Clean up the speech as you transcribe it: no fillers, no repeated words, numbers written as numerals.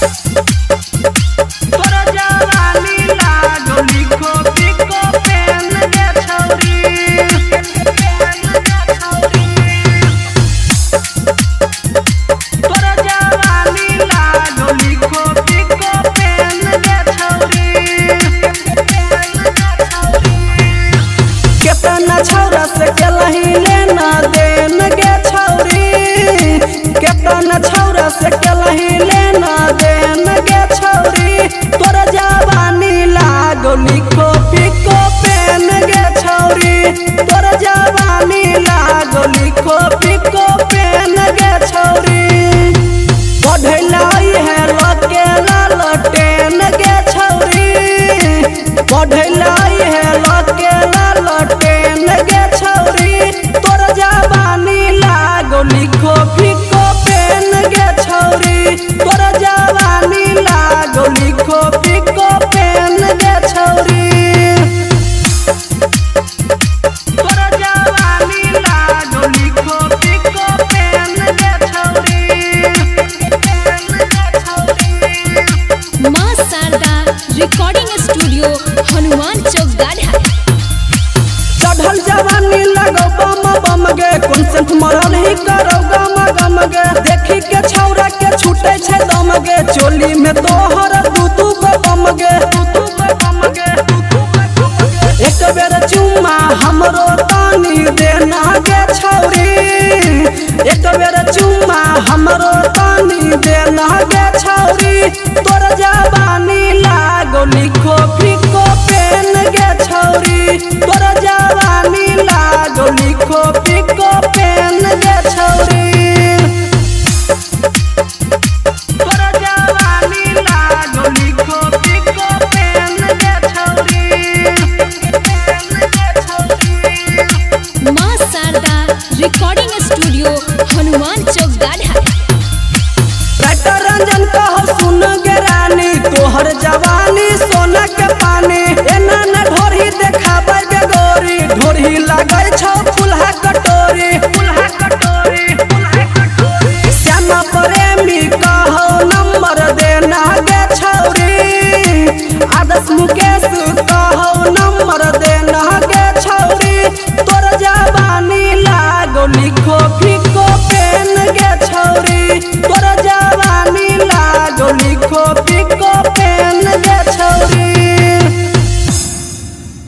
तोर जवानी लागो लिखो पिको पेन गे छौरी। तोर जवानी लागो लिखो पिको पेन गे छौरी। केतना छौरा से केलही लेना देन गे छौरी। केतना छौरा से केलही लेना देन गे छौरी। तोर जवानी लागो लिखो पिको पेन गे छौरी। तोर जवानी लागो लिखो पिको पेन गे छौरी। पढ़ैलाई है लकेला लटेन गे छौरी। पढ़ैलाई है लकेला लटेन गे छौरी। तोर जवानी लागो लिखो पिको पेन गे छौरी। तोर जवानी लागो लिखो पिको पेन गे छौरी। तोर जवानी लागो लिखो पिको पेन गे छौरी। माँ शारदा रिकॉर्डिंग स्टूडियो हनुमान चौक गाढ़ा। चढ़ल जवानी लगो बम बम गे, कोन सेंट मरल ही करो गम गम गे। देखी के छौरा के छूटे छै दम गे, चोली में तोहर दू दू गो बम गे। एक बेर चुम्मा हमरो तानी देना गे छौरी। एक बेर चुम्मा हमरो तानी देना गे छौरी। तोर जवानी लागो लिखो पिको पेन गे छौरी। तोर जवानी लागो लिखो पिको पेन गे छौरी। तोर जवानी लागो लिखो पिको पेन गे छौरी। माँ शारदा रिकॉर्डिंग स्टूडियो हनुमान चौक गाढ़ा। राइटर रंजन कहो सुन गे रानी, तोहर जवानी सोना के पानी। एना न ढोरही देखाबै गे गोरी, ढोरही लागै छौ फुलहा कटोरी। फुलहा कटोरी फुलहा कटोरी। श्यामा प्रेमी कहो नंबर देना गे छौरी। आदर्श मुकेश कहो नंबर देना गे छौरी। तोर जवानी लागो लिखो पिको पेन गे छौरी। तोर जवानी लागो लिखो पिको